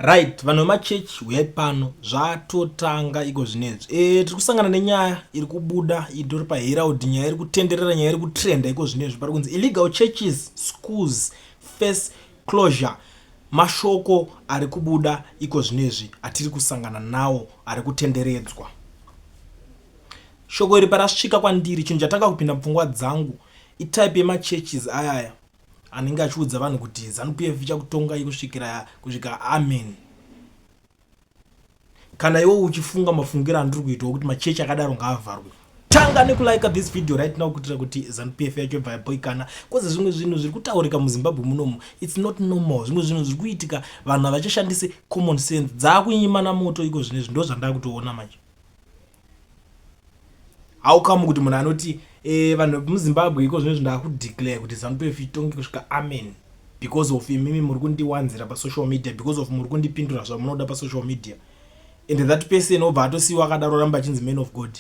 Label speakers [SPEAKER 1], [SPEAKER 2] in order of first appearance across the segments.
[SPEAKER 1] Right, vanhu vemachechi huyai pano, zvatotanga iko zvinezvi. E, tiri kusangana nenyaya iri kubuda itori paHerald, nyaya iri kutenderera, nyaya iri kutrenda iko zvinezvi. Pari kunzi illegal churches schools face closure. Mashoko ari kubuda iko zvinezvi atiri kusangana nawo ari kutenderedzwa. Shoko iri parasvika kwandiri, chinhu chatanga kupinda mupfungwa dzangu itype yemachurches ayaya anenge achiudza vanhu kuti Zanu PF ichakutongai kusvikira kusvika amen. Kana iwe uchifunga mafungiro andiri kuitawo kuti machechi akadaro ngaavharwe, tanga nekulike this video right now kuitira kuti Zanu PF yacho ibva yaboikana, koze zvimwe zvinhu zviri kutaurika muZimbabwe munomu it's not normal. Zvimwe zvinhu zviri kuitika vanhu havachashandisi common sense, dzakunyimana moto iko zvinezvi, ndo zvandakutoona manje. How come kuti munhu anoti eh, vanhu vemuZimbabwe iko zvinezvi ndakudeclare kuti Zanu PF itonge kusvika amen because of imimi muri kundiwanzira pasocial media, because of muri kundipindura zvamunoda pasocial media, and that person obva atosiyiwa akadaro ramba achinzi man of God.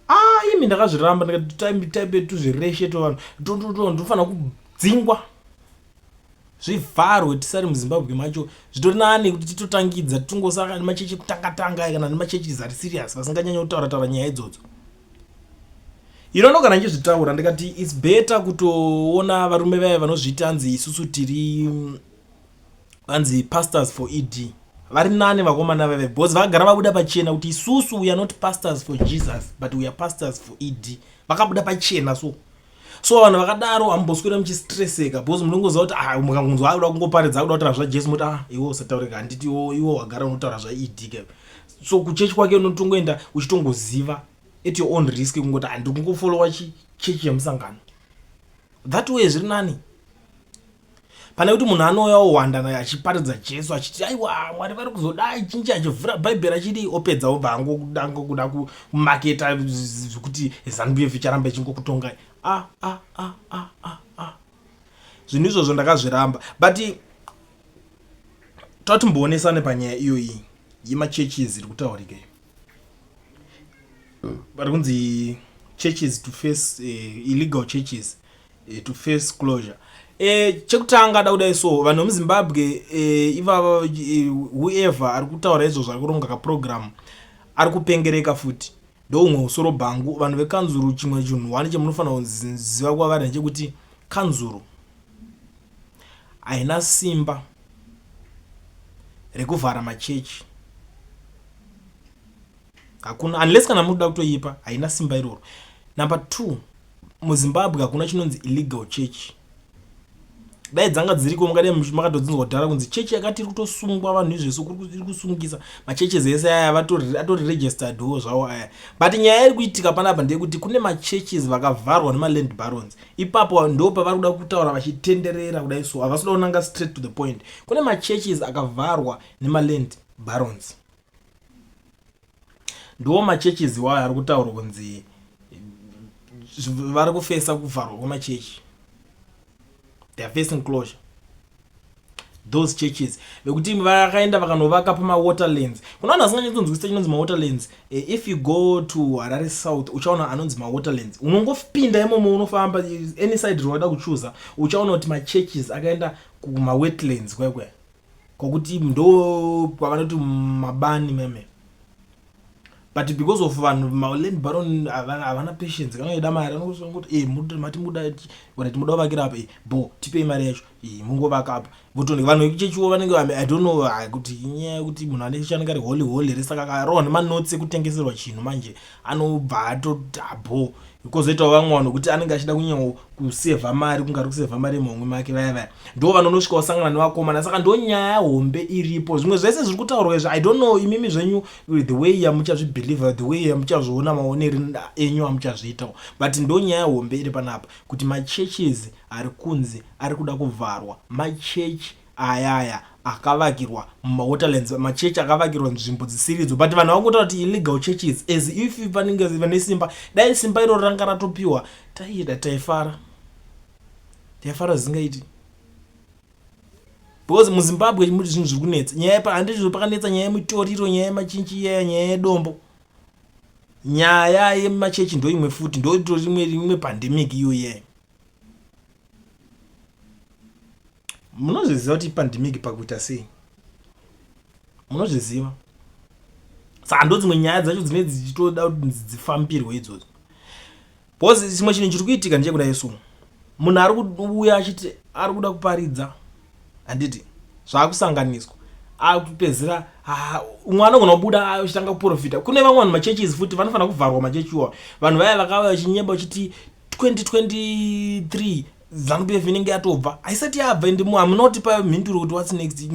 [SPEAKER 1] Ah, imi ndakazviramba ndikati type tuzvireshe tovanhu ndofanira kudzingwa zvivharwe tisari muZimbabwe macho. Zvitori nani kuti titotangidza titongosaka nemachechi ekutanga tanga kana nemachechi ari serious vasinganyanya kutaura taura nyaya idzodzo. Ino kana ndichizvitaura ndikati it's better kutoona varume vaya vanozviita hanzi isusu tiri vanzi pastors for ED, vari nani vakomana vave because vakagara vabuda pachena kuti isusu we are not pastors for Jesus but we are pastors for ED. Vakabuda pachena, so vanhu vakadaro hamumboswera muchistresseka because munongoziva kuti ah, mukangonzwa akuda kungoparidza, akuda kutaura zvaJesu, muti ah, iwe usataurika, handiti iwe wagara unotaura zvaED ke. So kuchechi kwake unotongoenda uchitongoziva at your own risk, kungoti handiri kungofollowa chechi yemusangano. That way zviri nani pane kuti munhu anouya owanda achiparidza Jesu achiti aiwa Mwari vari kuzodai chinchi, achivhura Bhaibheri achidi, opedza obva angokuda kumaketa zvekuti Zanu PF icharamba ichingokutongai. Ah, ah, ah, ah, ah, ah. Zvinhu izvozvo ndakazviramba, but tatimboonesane panyaya iyoyi yemachurches iri kutaurika iyo. Vari kunzi churches to face illegal churches to face closure. Chekutanga da kudai, so vanhu vemuZimbabwe ivava, whoever ari kutaura izvozvo ari kuronga kaprogram ari kupengereka futi, ndoumwe usoro bhangu. Vanhu vekanzuru, chimwe chinhu one chemunofanira kuziva kwavari ndechekuti kanzuru haina simba rekuvhara machechi, hakuna, unless kana munoda kutoipa, haina simba iroro. Number two, muZimbabwe hakuna chinonzi illegal church. Dai dzanga dziriko mungadai makatodzinzwa kudhara kunzi chechi yakati iri kutosungwa vanhu izveso, iri kusungisa machurches ese aya atori registered wo zvavo aya. But nyaya iri kuitika panapa ndeyekuti kune machurches vakavharwa nemaland barons. Ipapo ndo pavari kuda kutaura vachitenderera kudai, so havasi kuda kunanga straight to the point. Kune machurches akavharwa nemaland barons, ndo machurches iwayo ari kutaurwa kunzi vari kufesa kuvharwa kwemachechi. They are facing closure, those churches vekuti vakaenda vakanovaka pamawaterlands. Kuna vanhu vasinganyatsonzwisisa chinonzi mawaterlands. If you go to Harare South uchaona anonzi mawaterlands. Unongopinda imomo, unofamba any side rawada kuchuza, uchaona kuti machurches akaenda kumawetlands kwekwe kwokuti ndo kwavanoti mabani meme. But because of vanhu maland baron havana patience, kanoida mari, anongoti e mati muda right, muda kuvakira apa, bo tipei mari yacho, mungovaka apa. Votonge vanhu vekuchechiwo vanenge, I don't know kuti inyaya yekuti munhu ane chanenge ari holy holy here, saka akarohwa nemanotes ekutengeserwa chinhu manje anobva atoti abo. Kwozoitawo vamwe vanhu kuti anenge achida kunyanya kusevha mari, kunge ari kusevha mari yemuhomwe make, vaya vaya ndo vanonosvika vasangana nevakomana. Saka ndo nyaya hombe iripo. Zvimwe zvese zviri kutaurwa izvi, I don't know imimi zvenyu the way yamuchazvibhelievha, the way yamuchazviona, maonero enyu amuchazviitawo, but ndo nyaya hombe iri panapa kuti machurches ari kunzi ari kuda kuvharwa machechi ayaya akavakirwa mumawaterlands, machechi akavakirwa nzvimbo dzisiridzo. But vanhu vangotaura kuti illegal churches as if vanenge vane simba. Dai simba iroro ranga ratopiwa taida, taifara, taifara zvisingaiti, because muZimbabwe muti zvinhu zviri kunetsa. Nyaya handizvo pakanetsa nyaya yemitoriro, nyaya yemachinchi iyaya, nyaya yedombo, nyaya yemachechi ndo imwe futi, ndo rimwe rimwe pandemic iyo iyaya. Munozviziva kuti pandemic pakuita sei? Munozviziva. Saka ndodzimwe nyaya dzacho dzinenge dzichitoda kuti dzifambirwe idzodzo. Because chimwe chinhu chiri kuitika ndechekudai so. Munhu ari kuuya achiti ari kuda kuparidza handiti zvakusanganiswa akupedzera umwe anogona kubuda achitanga kuprofita kune vamwe vanhu machurches futi vanofanira kuvharwa machechi iwayo vanhu vaya vakauya vachinyeba vachiti 2023 zanupf inenge yatobva haisati yabva ende hamuna kutipa mhinduro kuti whats next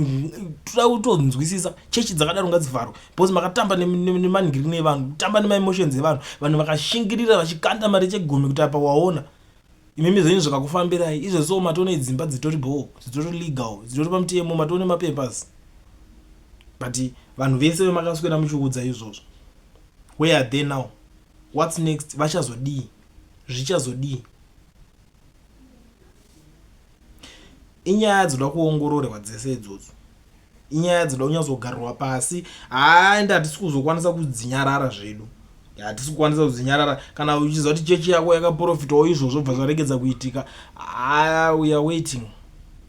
[SPEAKER 1] toda kutonzwisisa chechi dzakadaro ngadzivharwe because makatamba nemangirini evanhu kutamba nemaemotions evanhu vanhu vakashingirira vachikanda mari chegumi kuti apa waona imimi zvenyu zvakakufambirai izvo so matone dzimba dzitori bho dzitori legal dzitori pamutemo matone mapapers but vanhu vese vemakaswera muchiudza izvozvo where are they now whats next vachazodii zvichazodii Inyaya dzoda kuongororwa dzese idzodzo. Inyaya dzoda kunyatsogarirwa pasi. Haa ende hatisi kuzokwanisa kudzinyarara zvedu. Hatisi kukwanisa kudzinyarara. Kana uchiziva kuti chechi yako yakaprofitawo izvozvo bva zvaregedza kuitika. Haa we are waiting.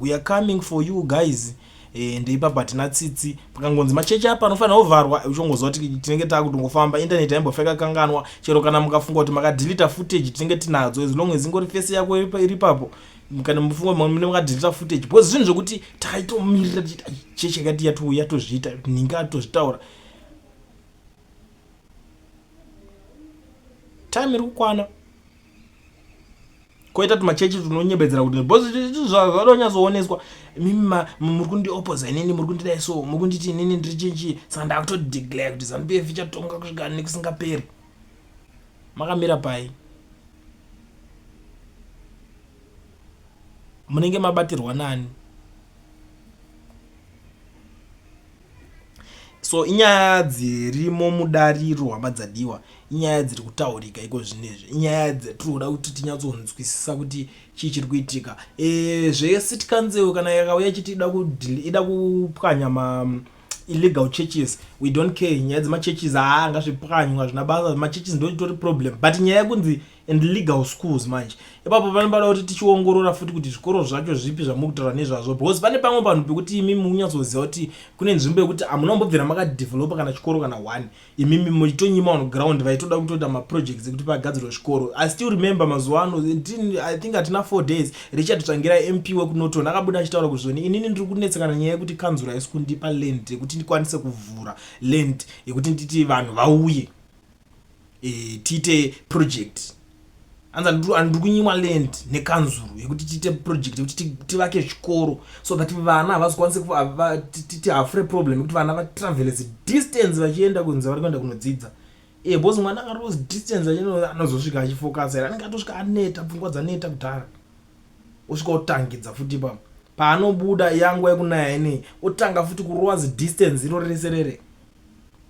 [SPEAKER 1] We are coming for you guys. Ende ipapo hatina tsitsi. Pakangonzi machechi apa anofanira kuvharwa uchongoziva kuti tinenge takutongofamba. Internet haimbofa yakakanganwa. Chero kana mukafunga kuti makadeleta footage tinenge tinadzo as long as ingori face yako iri ipapo. Kana mufunga mune makadeleta footage because zvinhu zvekuti takaitomirira tichiti ai chechi yakati yatouya tozviita nhingi atozvitaura. Time iri kukwana. Koita tumachechi tunonyebedzera kuti because zvadonyatsooneswa mimi muri kundiopoza inini muri kundidai so muri kunditi inini ndiri chinchi saka ndakutodeclare kuti zanu pf ichatonga kusvika nekusingaperi makamira pai munenge mabatirwa nani So inyaya dzirimo mudariro hama dzadiwa inyaya dziri kutaurika iko zvinezvi inyaya dzatiri kuda kuti tinyatsonzwisisa kuti chii chiri kuitika e, zvecity council kana yakauya ichiti ida ida kupwanya ma illegal churches we don't care nyaya dzemachurches haa ngazvipwanywa hazvina basa machurches ndochitori problem but nyaya yekunzi and legal schools manje ipapo panopada kuti tichiongorora futi kuti zvikoro zvacho zvipi zvamuri kutaura nezvazvo because pane pamwe panhu pekuti imimi munyatsoziva kuti kune nzvimbo yekuti hamuna kumbobvira makadevelopa kana chikoro kana one imimi muchitonyima on ground vaitoda kutoita maprojects ekuti pagadzirwe zvikoro i still remember mazuva ano i think hatina four days richard tsvangirai mp wekunoton akabuda achitaura kuti zvoni inini ndiri kunetsekana nyaya yekuti kanzuro haisi kundipa land yekuti ndikwanise kuvhura land yekuti nditi vanhu vauye e, tiite project anzi andiri kunyimwa land nekanzuru yekuti tiite project yekuti tivake zvikoro so that vana havazokwanise tihafure problem yekuti vana vatravele distance vachienda kunzi vari kuenda kunodzidza e bcause mwana akarozi distance achienda anozosvika achifokasa here anenge atosvika aneta pfungwa dzaneta kudhara osvika otangidza futi ipapo paanobuda yanguva yekunaya inei otanga futi kurova zidistance iro rese rere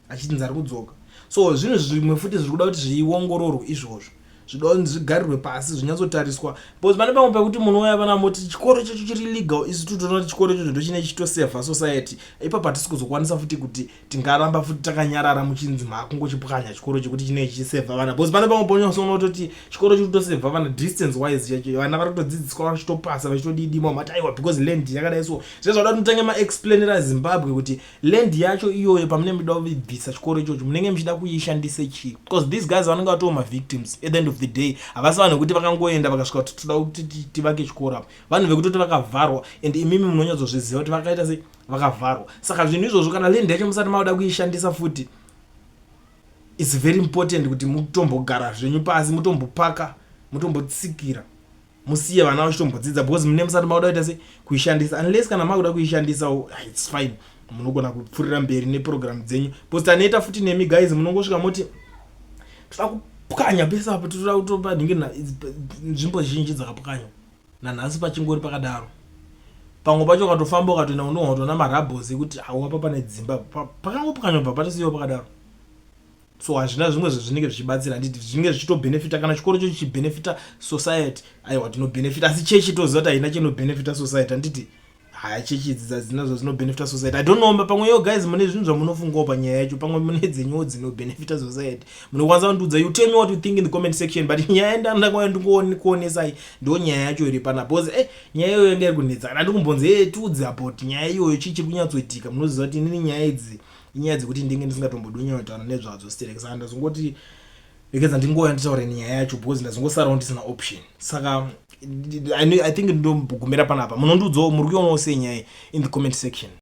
[SPEAKER 1] achinzi ari kudzoka so zvinhu zvimwe futi zviri kuda kuti zviongororwe izvozvo zvida kunzi zvigarirwe pasi zvinyatsotariswa because pane pamwe pekuti munouya vana moti chikoro ichocho chiri legal isu totoona kuti chikoro ichocho ndochine chitosevha society ipapo hatisi kuzokwanisa futi kuti tingaramba futi takanyarara muchinzi makungochipwanya chikoro chekuti chinee chichisevha vana because pane pamwe ponyatsoona kutoti chikoro chiri kutosevha vana distance wise chacho vana vari kutodzidziswa vachitopasa vachitodidima mati aiwa because land yakadai so zvezvada kuti mutange maexplainera zimbabwe kuti Land yacho iyoyo pamunenge muchida kubvisa chikoro ichocho munenge muchida kuishandise chii because these guys vanenge vatoo mavictims at the end of the day havasi vanhu vekuti vakangoenda vakasvika kuti toda kuti tivake chikoro apa vanhu vekutoti vakavharwa and imimi munonyatsozviziva kuti vakaita sei vakavharwa saka zvinhu izvozvo kana land yacho musati makuda kuishandisa futi its very important kuti mutombogara zvenyu pasi mutombopaka mutombotsikira musiye vana vachitombodzidza because mune musati makuda kuita sei kuishandisa unless kana makuda kuishandisa oh, ah, its fine munogona kupfurira mberi neprogram dzenyu because tanoita futi nemi guys munongosvika moti toda kupwanya pese apo toda kutopa nhingi nzvimbo zhinji dzakapwanywa nanhasi pachingori pakadaro pamwe pacho ukatofamba ukatoenda unoona kutoona marabos ekuti awapa pane dzimba pakangopwanywa bva patosiyiwa pakadaro so hazvina zvimwe zvezvinenge zvichibatsira handiti zvinenge zvichitobhenefita kana chikoro cho chichibhenefita society aiwa tinobhenefita asi chechi toziva kuti haina chinobhenefita society handiti Haya, chechi idzi dzina zvazinobenefita society. I don't know, pamwe yo guys mune zvinhu zvamunofungawo panyaya yacho, pamwe mune dzenyuwo dzinobenefita society, munokwanisa kundiudza. You tell me what you think in the comment section. But nyaya ndandangauya ndikuonesai ndo nyaya yacho iri panapa, because nyaya iyoyo yanga iri kunetsa. Kana ndikumbonzi tiudze about nyaya iyoyo, chii chiri kunyatsoitika? Munoziva kuti inini nyaya idzi inyaya dzekuti ndinge ndisingatombodi kunyanyotaura nezvadzo sterek. Saka ndazongoti rekedza ndingouya nditaure nenyaya yacho, because ndazongosarawo ndisina option. Saka I think ndombogumira panapa. Munondiudzawo muri kuionawo sei nyaya in the comment section.